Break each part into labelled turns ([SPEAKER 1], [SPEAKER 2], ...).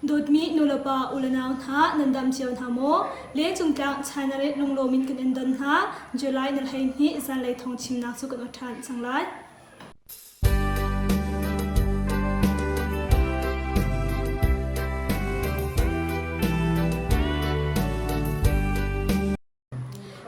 [SPEAKER 1] Dawtmi nulepa ulenau hna nan dam cio hna maw? Lengcung tlang China le lunglawm in kan in don hna. July na 12 zanlei thawng chimnak cu kan awt ṭhan cang lai.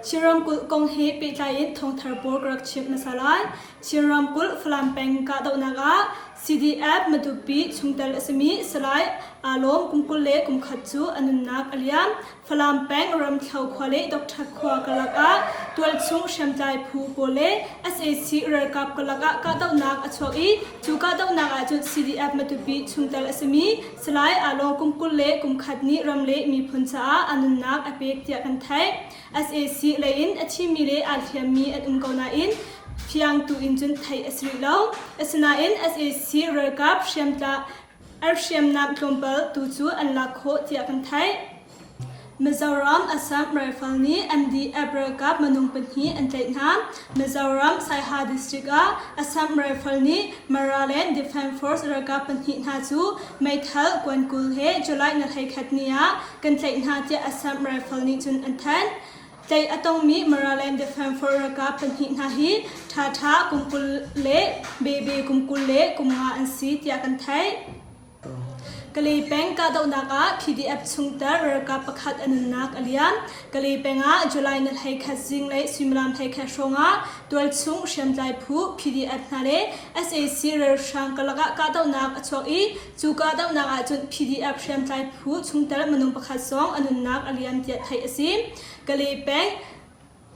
[SPEAKER 1] Chin ramkulh kong he pehtlai in thawngthar pawl ka rak chimh hmasa lai. Chin ramkulh Falam peng kahdohnak ah CDF Matupi chungtel a simi Salai Aa Lawm kum 20 le kum khat cu a nunnak a liam. Falam peng Ramthlo khua le Doctor khua karlak ah tualchung hriamtlai phu pawl le sac ralkap karlak ah kahdohnak a chuak i cu kahdohnak ahcun CDF Matupi chungtel a simi Salai Aa Lawng kum 20 le kum khat nih ram le miphun caah a nunnak a pek tiah kan theih. Sac lei in a thimi le aa hliammi an um ko nain fiang tu in cun theih a si rih lo. Asinain sac ralkap hriamtla hriamnam tlawmpal tu cu an lak khawh tiah kan theih. Mizoram Assam Rifle nih MDF ralkap minung pahnih an tlaih hna. Mizoram Saiha district ah Assam Rifle nih Maraland Defence Force ralkap pahnih hna cu meithal kuan 20 he July ni 11 ni ah kan tlaih hna tiah Assam Rifle nih cun an thanh. Tlaih a tongmi Maraland Defence Force ralkap pahnih hna hi Tha Tha kum 20 le Bebe kum 20 le kum nga an si tiah kan theih. Kalay peng kahdohnak ah PDF chungtel ralkap pakhat a nunnak a liam. Kalay peng ah July ni 11 zinglei suimilam 11 hrawng ah tualchung hriamtlai phu PDF hna le sac ralhrang karlak ah kahdohnak a chuak i cu kahdohnak ahcun PDF hriamtlai phu chungtel minung pakhat zong a nunnak a liam tiah theih a si. Kalay peng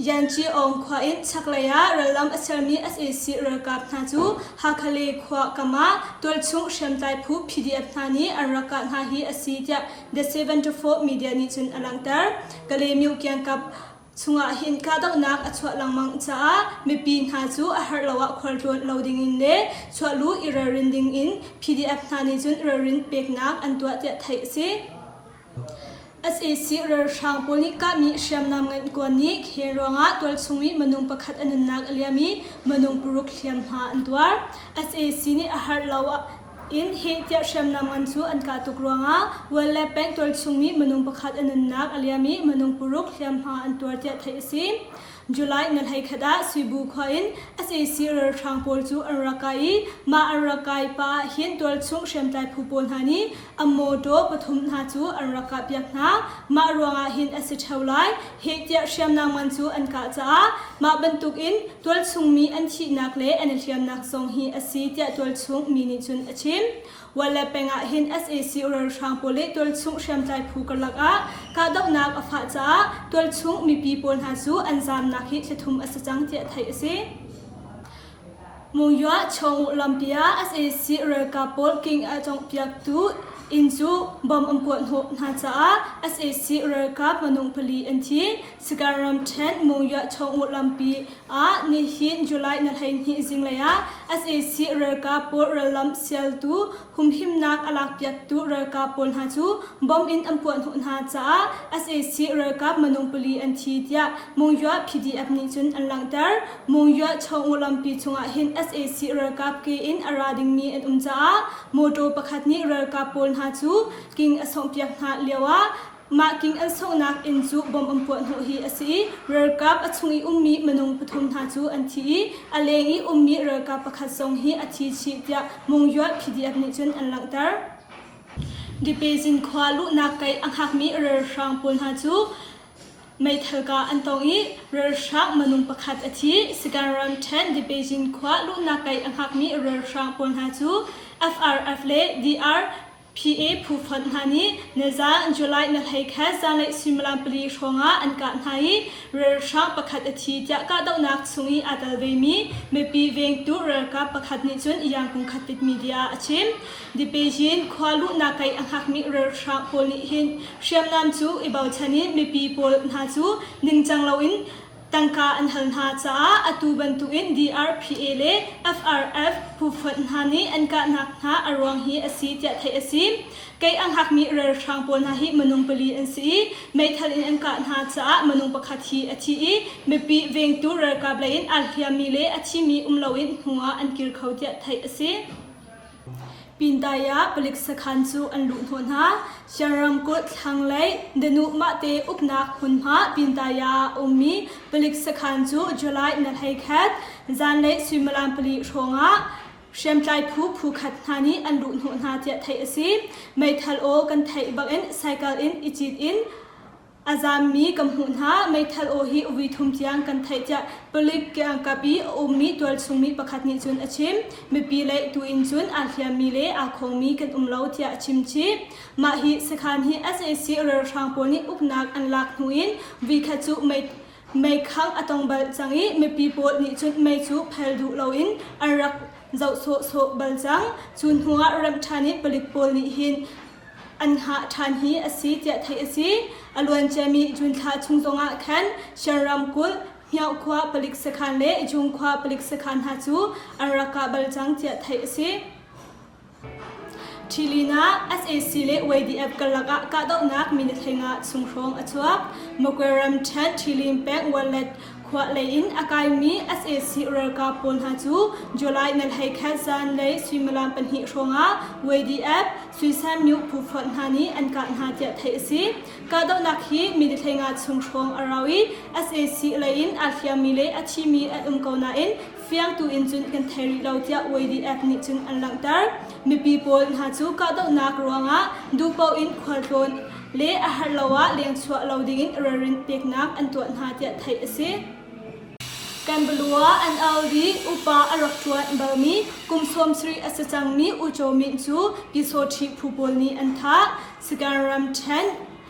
[SPEAKER 1] Yanchiaung khua in chaklei ah rallam a sermi sac ralkap hna cu Hakha khua kam ah tualchung hriamtlai phu PDF hna nih an rak kah hna hi a si tiah The 74 Media nih cun a langhter. Kalaymyo kiangkap chungah hin kahdohnak a chuah lengmang caah mipi hna cu a herh lo ah khualtlawn lo dingin le chuahluh i ralrin dingin PDF hna nih cun ralrin peknak an tuah tiah theih a si. Sac ralhrang pawl nih kahmi hriamnam nganhkuan nih khel ruangah tualchung i minung pakhat a nunnak a liam i minung paruk hliamhma an tuar. Sac nih a harh lo in heh tiah hriamnam ngan cu an kah tuk ruangah Wale peng tualchung mi minung pakhat a nunnak a liam i minung paruk hliamhma an tuar tiah theih a si. July ni 11 ah Suibu khua in sac ralhrang pawl cu an rak kai i mah an rak kai pah ah hin tualchung hriamtlai phu pawl hna nih an mawṭaw pathum hna cu an rak kahpiak hna. Mah ruangah hin a si ṭheo lai. Heh tiah hriamnam ngan cu an kah caah mah bantukin tualchung mi an thihnak le an i hliamnak zong hi a si tiah tualchung mi nih cun a chim. Wale peng ah hin sac ralhrang pawl le tualchung hriamtlai phu karlak ah kahdohnak a fah caah tualchung mipi pawl hna cu an zaamnak hi thlathum a si cang tiah theih a si. Monywa Chawnguh lampi ah sac ralkap pawl king a cawnghpiaktu inn cu bomb an puah hnawh hna caah sac ralkap minung pali an thi. Sagaing ramṭhen Monywa Chawnguh lampi ah nihin July ni 12 zinglei ah sac ralkap pawl rallam sialtu humhimnak a lakpiaktu ralkap pawl hna cu bomb in an puah hnawh hna caah sac ralkap minung pali an thi tiah Monywa PDF nih cun an langhter. Monywa Chawngu lampi chungah hin sac ralkap ke in a ra dingmi an um caah mawṭaw pakhat nih ralkap pawl hna cu king a songhpiak hna lioah Mah king an songhnak inn cu bomb an puah hnawh hi a si i ralkap a chung i ummi minung pathum hna cu an thi i a leng i ummi ralkap pakhat zong hi a thi chih tiah Monywa PDF nih cun an langhter. Dipezin khua luhnak kei a hngakmi ralhrang pawl hna cu meithal kah an tong i ralhrang minung pakhat a thi. Sagaing ramṭhen Dipezin khua luhnak kei a hngakmi ralhrang pawl hna cu FRF le DR PA phu fonh hna nih nizaan July ni 11 zanlei suimilam pali hrawngah an kah hna i ralhrang pakhat a thi tiah kahdohnak chung i aa tel vemi mipi vengtu ralkap pakhat nih cun Yangkung Khatit media ah a chim. Dipejin khua luhnak kei a hngakmi ralhrang pawl nih hin hriamnam cu i bochan in mipi pawl hna cu ningcang loin Tangka an hal hna caah atu bantukin DRPA le FRF phufonh hna nih an kahnak hna a ruang hi a si tiah theih a si. Kei a hngakmi ralhrang pawl hna hi minung pali an si i meithal in an kah hna caah minung pakhat hi a thi i mipi vengtu ralkap lei in aa hliammi le a thimi um loin hnu ah an kir kho tiah theih a si. Pintaya palik sakhan cu an luhhnawh hna. Shan ramkulh thlanglei Danu mahte uknak hmunhma Pintaya ah ummi palik sakhan cu July na 11 zanlei suimilam pali hrawngah hriamtlai phu phukhat hna nih an luhhnawh hna tiah theih a si. Meithal aw kan theih bangin cycle in i cit in A zaammi kan hmuh hna. Meithal aw hi voi thum tiang kan theih tiah palik kiangkap i a ummi tualchung mi pakhat nih cun a chim. Mipi lei tu in cun aa hliammi le aa khongmi kan um lo tiah a chim chih. Mah hi sakhan hi sac ralhrang pawl nih uknak an lak hnu in voikhat cu mei meikhangh a tong bal cang i mipi pawl nih cun mei cu phel duh loin an rak zoh sawhsawh bal cang. Cu hnu ah remh ṭhan in palik pawl nih hin an hngah ṭhan hi a si tiah theih a si. A luanciami June thla chung zongah khan Shan ramkulh Hmiokhua palik sakhan le Jungkhua palik sakhan hna cu an rak kah bal cang tiah theih a si. Ṭhilin ah sac le YDF karlak ah kahdohnak minute 15 chung hrawng a chuak. Magwe ramṭhen Ṭhilin peng Wallet Khua lei in a kaimi sac ralkap pawl hna cu July nal 11 zanlei suimilam pahnih hrawngah YDF Suisan Myu phu fonh hna nih an kah hna tiah theih a si. Kahdohnak hi minute 15 chung hrawng a rau i sac lei in aa hliammi le a thimi an um ko nain fiang tu in cun kan thei rih lo tiah YDF nih cun an langhter. Mipi pawl hna cu kahdohnak ruangah duhpaoh in khualtlawn le a herh lo ah lengchuah lo dingin ralrin peknak an tuah hna tiah theih a si. Kanbalua NLD upa a rak ṭuan balmi kum 70 a si cangmi U Kyaw Myint cu Pyisawṭhi phu pawl nih an thah. Sagaing ramṭhen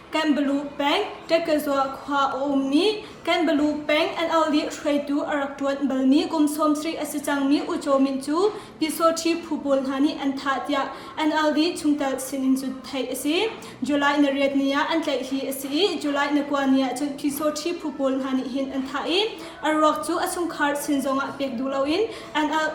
[SPEAKER 1] Kanbalu peng Ṭekazua khua a ummi Kanbalu peng NLD hruaitu a rak ṭuan balmi kum 70 a si cangmi U Kyaw Myint cu Pyisawṭhi phu pawl hna nih an thah tiah NLD chungtel sinin cun theih a si. July na riat ni ah an tlaih hi a si i July na kua ni ah cun Pyisawṭhi phu pawl hna nih hin an thah i a ruak cu a chungkhar sin zongah pek duh loin NL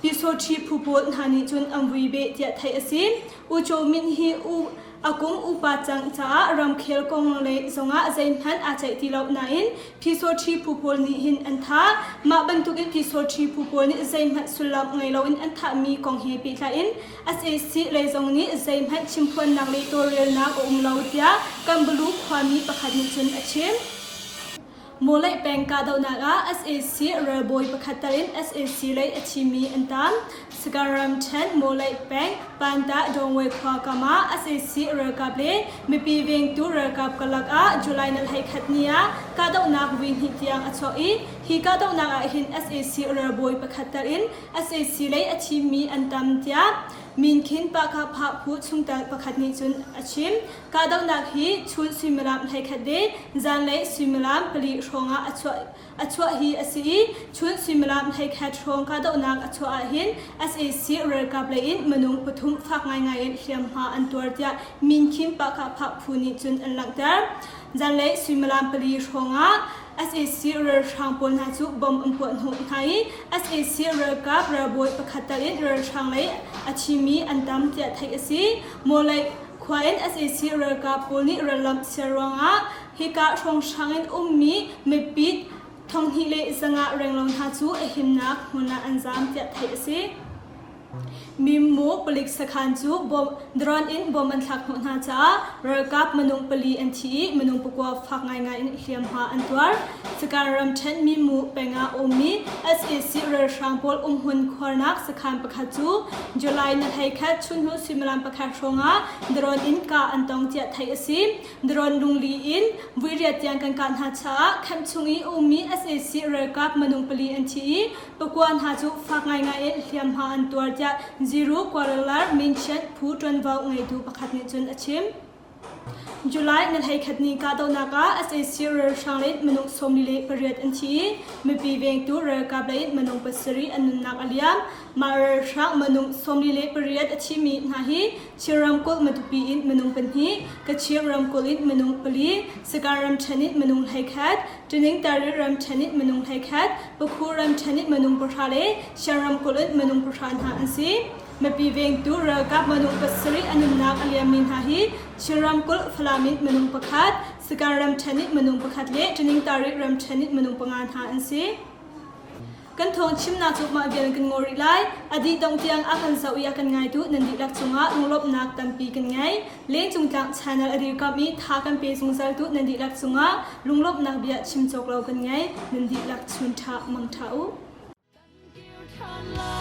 [SPEAKER 1] Pyisawṭhi phu pawl hna nih cun an vui beh tiah theih a si. U Kyaw Myint hi u a kum upa cang caah ramkhel kong lei zongah zeihmanh aa ceih ti lo nain Pyisawṭhi phu pawl nih hin an thah. Mah bantukin Pyisawṭhi phu pawl nih zeihmanh sullam ngei loin an thahmi kong he pehtlai in sac lei zong nih zeihmanh chimphuannak le tawlrelnak a um lo tiah Kanbalu khuami pakhat nih cun a chim. Mawleih peng kahdohnak ah sac ralbawi pakhat tal in sac lei a thimi an tam. Sagaing ramṭhen Mawleih peng Pantah Dawngwe khua kam ah sac ralkap le mipi vengtu ralkap karlak ah July ni 11 ni ah kahdohnak voi hnih tiang a chuak i hi kahdohnak ah hin sac ralbawi pakhat tal in sac lei a thimi an tam tiah Minkhin Pahkahphah phu chungtel pakhat nih cun a chim. Kahdohnak hi chun suimilam 11 le zanlei suimilam pali hrawngah a chuah a chuah hi a si i chun suimilam 11 hrawng kahdohnak a chuah ahhin sac ralkap lei in minung pathum fak ngaingai in hliamhma an tuar tiah Minkhin Pahkahphah phu nih cun an langhter. Zanlei suimilam pali hrawngah sac ralhrang pawl hna cu bomb an puah hnawh hna i sac ralkap ralbawi pakhat tal in ralhrang lei a thimi an tam tiah theih a si. Mawleih khua in sac ralkap pawl nih rallamh siar ruangah hika hrawnghrang in ummi mipi 2500 renglo hna cu a himnak hmun ah an zaam tiah theih a si. Mimmu palik sakhan cu drone in bom an thlak hnawh hna caah ralkap minung pali an thi i minung pakua fak ngaingai in hliamhma an tuar. Sagaing ramṭhen Mimmu peng ah a ummi sac ralhrang pawl umhmun khuarnak sakhan pakhat cu July ni 11 chunhnu suimilam pakhat hrawngah drone in kah an tong tiah theih a si. Drone lungli in vuiriat tiang kan kah hna caah camp chung i a ummi sac ralkap minung pali an thi i Pakua hna cu fak ngaingai in hliamhma an tuar tiah Ziru Kuala Minchiat phu ṭuanvo ngeitu pakhat nih cun a chim. July ni 11 ni kahdohnak ah sac ralhrang lei minung 48 an thi i mipi vengtu ralkap lei in minung pasarih an nunnak a liam. Mah ralhrang minung 48 a thimi hna hi Chin ramkulh Matupi in minung pahnih, Kachin ramkulh in minung pali, Sagaing ramṭhen in minung 11, Taningtari ramṭhen in minung 11, Pakhu ramṭhen in minung pahra le Shan ramkulh in minung pahra hna an si. Mipi vengtu ralkap minung pasarih a nunnak a liammi hna hi Chin ramkulh Falam in minung pakhat, Sagaing ramṭhen in minung pakhat le Taningtari ramṭhen in minung panga hna an si. Kan thawng chimnak cu mah vial kan ngaw rih lai. A dih dongh tiang a kan zoh i a kan ngaitu nan dihlak cungah lunglawmhnak tampi kan ngei. Lengcung tlang channel a dirkamh i tha kan pe zungzaltu nan dihlak cungah lunglawmhnak bia chim cawk lo kan ngei. Nan dihlak chun ṭha mang ṭha u.
[SPEAKER 2] Kan kir ṭhan lai.